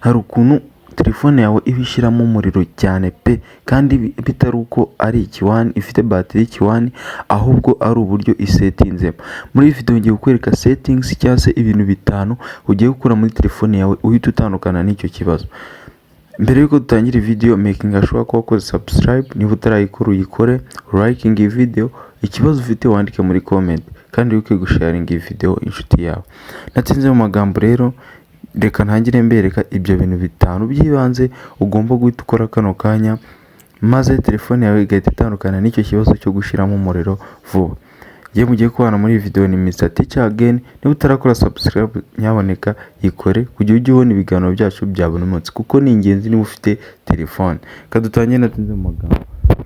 Hari ukuntu telefone yawe iba ishyiramo umuriro cyane pe, kandi bitari uko ari ikiwani ifite batiri y'ikiwani, ahubwo ari uburyo isetinzemo. Muri iyi video ngiye kukwereka settings cyangwa se ibintu bitanu ugiye gukura muri telefone yawe uhita utandukana n'icyo kibazo. Mbere yuko dutangira video, making sure ko wakoze subscribe, niba utarayikora uyikore, liking iyi video, ikibazo ufite wandike muri comment, kandi wibuke gusharinga iyi video inshuti yawe. Natinze mu magambo rero, reka ntangire mbereka ibyo bintu bitanu by'ibanze ugomba guhita ukora kano kanya, maze telefone yawe igahita itandukana n'icyo kibazo cyo gushyiramo umuriro vuba. Ngiye mugiye kubana muri iyi video ni Mr Teacher again. Niba utarakora subscribe, nyaboneka yikore kugira ujye ubona ibiganiro byacu bya buri munsi, kuko ni ingenzi niba ufite telefone. Reka dutangire natinze mu magambo.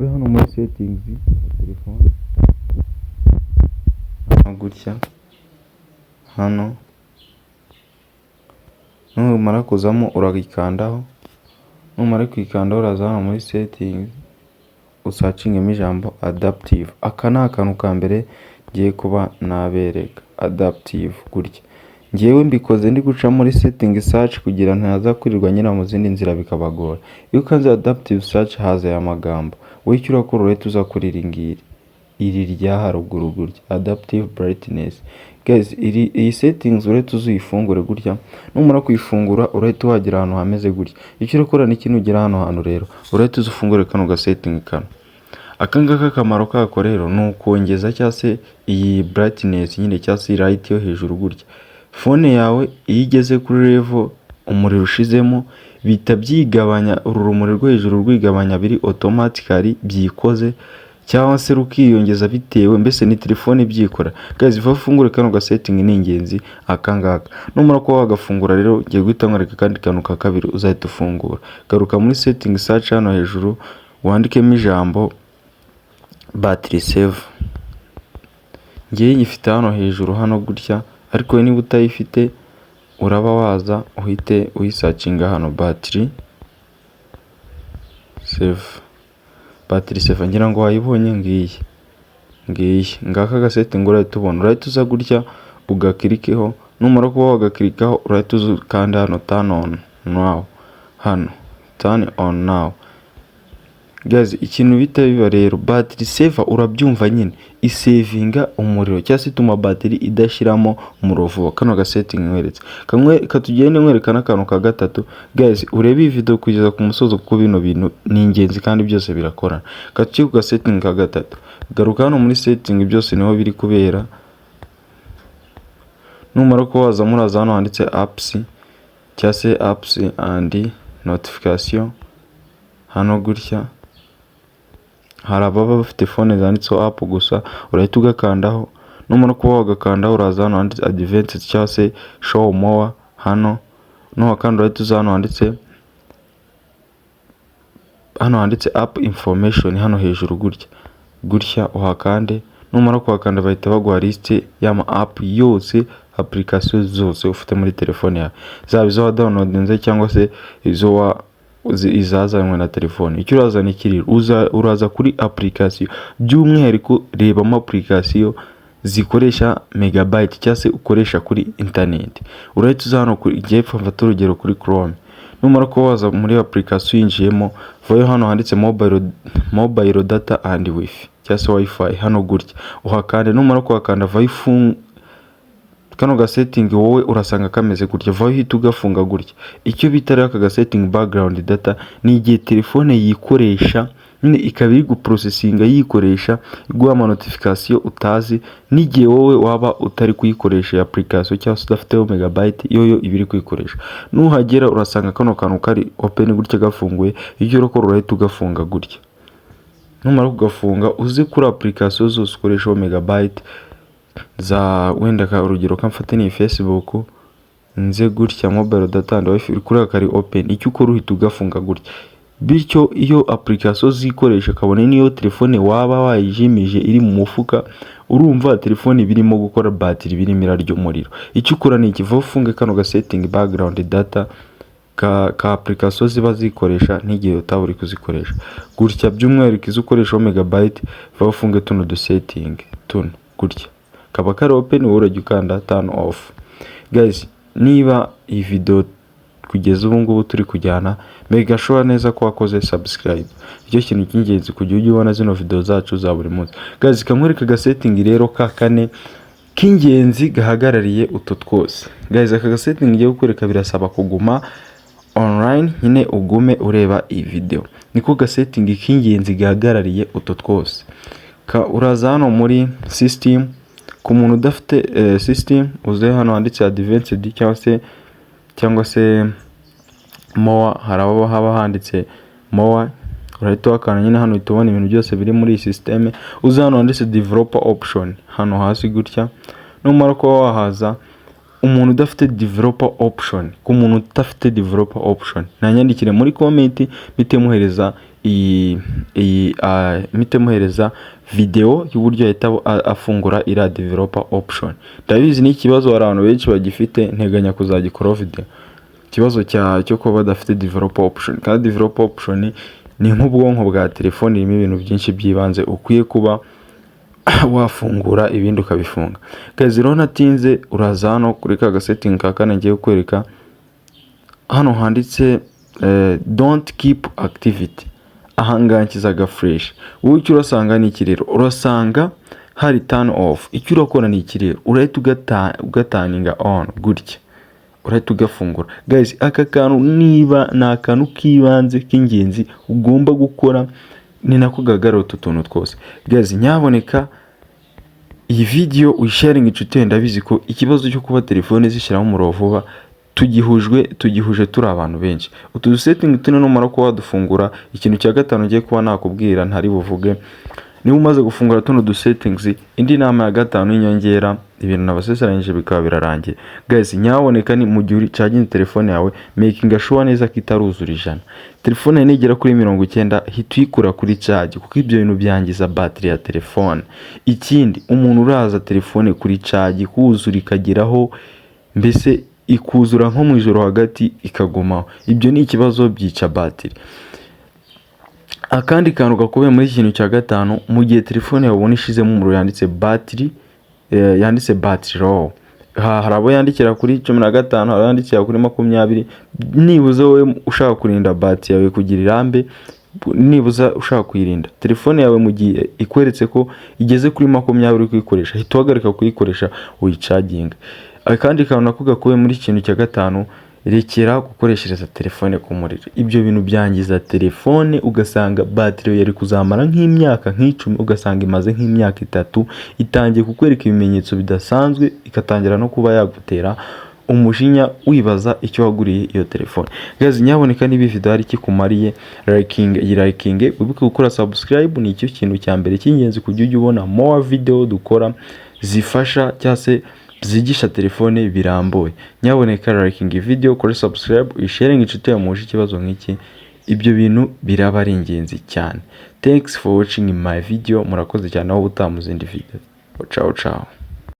Uri hano muri settings ya telefone hano gutya, hano numara kuzamo urayikandaho. Numara kuyikandaho, uraza hano muri settings usacingemo ijambo adaptive. Aka ni akantu ka mbere ngiye kuba nabereka, adaptive gutya. Ngewe mbikoze ndi guca muri setting search kugira ntaza kwirirwa nyura mu zindi nzira bikabagora. Iyo ukanze adaptive search haza aya magambo. Wowe icyo urakora, urahita uza kuri iri ngiri, iri rya haruguru gutya, adaptive brightness. Guys, iri iyi settings urahita uza uyifungure gutya. Numara kuyifungura, urahita wagera ahantu hameze gutya. Icyo urakora ni ikintu ugera hano hantu rero, urahita uza ufungure kano ga setting kano. Aka ngaka akamaro kako rero ni ukongeza cyangwa se iyi brightness nyine, cyangwa se light yo hejuru gutya. Phone yawe iyo igeze kuri level umuriro ushizemo, bihita byigabanya, uru rumuri rwo hejuru rwigabanya biri automatically byikoze, cyangwa se rukiyongeza bitewe, mbese ni telefone ibyikora. Guys, va ufungure kano ga setting, ni ingenzi aka ngaka. Numara kuba wagafungura rero, ngiye guhita nkwereka akandi kantu ka kabiri uzahita ufungura. Garuka muri setting search hano hejuru, wandikemo ijambo battery save. Ngewe nyifite hano hejuru hano gutya, ariko niba utayifite uraba waza uhite uyisacinga hano, battery save. Battery save ngira ngo wayibonye, ngiyi ngiyi. Ngaka ga setting urahita ubona, urahita uza gutya ugakirikeho. Numara kuba wagakirikaho, urahita uza ukanda hano turn on now, hano turn on now. Guys, ikintu bita biba rero battery saver, urabyumva nyine, isevinga umuriro cyangwa se ituma battery idashiramo umuriro vuba. Kano ga setting nkweretse kamwe, katugende nkwereka n'akantu ka gatatu. Guys, urebe iyi video kugeza ku musozo, kuko bino bintu ni ingenzi kandi byose birakorana. Katujye ku ga setting ka gatatu. Garuka hano muri setting, byose niho biri kubera. Numara kuba waza, muraza hano handitse apps cyangwa se apps and notification hano gutya. Hari ababa bafite phone zanditseho app gusa, urahita ugakandaho. Numara kuba wagakandaho, uraza hano handitse advanced cyangwa se show more hano. Nuhakanda, urahita uza hano handitse app information hano hejuru gutya gutya, uhakande. Numara kuhakanda, bahita baguha list y'ama app yose, application zose ufite muri telefone yawe, zaba izo wadownloadinze cyangwa se izo wa izazanywe na telefone. Icyo uraza ni iki rero? Uraza kuri application, by'umwihariko rebamo application zikoresha megabyte cyangwa se ukoresha kuri internet. Urahita uza hano kuri, ngiye mfata urugero kuri Chrome. Numara kuba waza muri application yinjiyemo, vayo hano handitse mobile data and wifi cyangwa se wifi hano gutya, uhakande. Numara kuhakanda, vayo ufunge kano ga setting. Wowe urasanga kameze gutya, vayo uhita ugafunga gutya. Icyo bita rero aka ga setting background data ni igihe telefone yikoresha nyine, ikaba iri guprocessinga, yikoresha, iguha ama notification utazi, n'igihe wowe waba utari kuyikoresha iyi application cyangwa se udafiteho megabyte, yo iba iri kuyikoresha. Nuhagera urasanga kano kantu kari open gutya, gafunguye. Icyo urakora, urahita ugafunga gutya. Numara kugafunga, uze kuri application zose ukoreshaho megabyte za wenda ka urugero kamfate ni Facebook, nze gutya mobile data and wifi, kuri kari open. Icyo ukora, uhita ugafunga gutya. Bityo iyo application zikoresha, kabone niyo telefone waba wayijimije iri mu mufuka, urumva telefone birimo gukora, batiri birimo irarya umuriro. Icyo ukora ni iki? Va ufunge kano ga setting background data ka application ziba zikoresha n'igihe utaba uri kuzikoresha gutya, by'umwihariko izo ukoreshaho megabyte. Va ufunge tuno du setting tuno gutya, kaba kari open, wowe urajya ukanda turn off. Guys, niba iyi video Kugeza ubu ngubu turi kujyana, make sure neza ko wakoze subscribe. Icyo kintu cy'ingenzi kugira ujye ubona zino video zacu za buri munsi. Guys, kamwereka agasetting rero ka kane k'ingenzi gahagarariye utu twose. Guys, aka gasetting ngiye kukwereka birasaba kuguma online nyine, ugume ureba iyi video. Niko gasetting k'ingenzi gahagarariye utu twose. Uraza hano muri system. Ku muntu udafite system, uze hano handitse advanced cyangwa se more. Hari aho haba handitse more, urahita wakanda nyine hano, uhita ubona ibintu byose biri muri iyi system. Uze hano handitse developer option, hano hasi gutya. Numara kuba wahaza, umuntu udafite developer option, ku muntu udafite developer option nanyandikire muri comment, mpite muhereza iyi, mpite muhereza video y'uburyo yahita afungura iriya developer option. Ndabizi ni ikibazo hari abantu benshi bagifite, nteganya kuzagikoraho video, ikibazo cyo kuba badafite developer option. Kandi developer option ni nk'ubwonko bwa telefone, irimo ibintu byinshi by'ibanze ukwiye kuba wafungura, ibindi ukabifunga. Guys, rero natinze, uraza hano kuri ka gasetting ka kane ngiye kukwereka, hano handitse "Don't keep activity". Ahangaha nshyize aga flèche. Wowe icyo urasanga ni iki rero? Urasanga hari turn off. Icyo urakora ni iki rero? Urahita ugaturninga on gutya, urahita ugafungura. Guys, aka kantu niba ni akantu k'ibanze k'ingenzi ugomba gukora, ni nako gahagarara utu tuntu twose. Guys, nyaboneka iyi video uyisharinga inshuti yawe. Ndabizi ko ikibazo cyo kuba telefone zishyiramo umuriro vuba tugihuje turi abantu benshi. Utu dusetting tune numara kuba wadufungura, ikintu cya gatanu ngiye kuba nakubwira ntari buvuge. Niba umaze gufungura tuno du settings, indi nama ya gatanu y'inyongera, ibintu nabasezeranyije bikaba birarangiye. Guys, nyaboneka ni mu gihe uri telefone yawe, making sure neza ko itaruzura 100. Telefone yawe nigera kuri 90, hita uyikura kuri charge, kuko ibyo bintu byangiza battery ya telefone. Ikindi, umuntu uraza telefone kuri charge kuzura ikageraho, mbese ikuzura nko mu ijoro hagati ikagumaho, ibyo ni ikibazo, byica battery. Akandi kantu gakomeye muri iki kintu cya gatanu, mu gihe telefone yawe ubona ishizemo umuriro yanditse battery, yanditse battery low, hari abo yandikira kuri 15, hari abo yandikira kuri 20. Nibuze wowe ushaka kurinda battery yawe kugira irambe, nibuza ushaka kuyirinda telefone yawe, mu gihe ikweretse ko igeze kuri 20 uri kuyikoresha, hita uhagarika kuyikoresha, uyicharginga. Akandi kantu nako gakubiye muri iki kintu cya gatanu, rekera gukoreshereza telefone ku muriro. Ibyo bintu byangiza telefone, ugasanga batiri yari kuzamara nk'imyaka nk'icumi, ugasanga imaze nk'imyaka 3, itangiye kukwereka ibimenyetso bidasanzwe, igatangira no kuba yagutera umujinya wibaza icyo waguriye iyo telefone. Guys, nyaboneka niba iyi video hari icyo ikumariye, liking, iyi liking, wibuke gukora subscribe. Ni icyo kintu cya mbere cy'ingenzi kugira ujye ubona more video dukora zifasha cyangwa se zigisha telefone birambuye. Nyaboneka liking video, kuri subscribe, uyisharinge inshuti yawe muhuje ikibazo nk'iki. Ibyo bintu biraba ari ingenzi cyane. Thanks for watching my video. Murakoze cyane, aho ubutaha mu zindi video. Ciao ciao.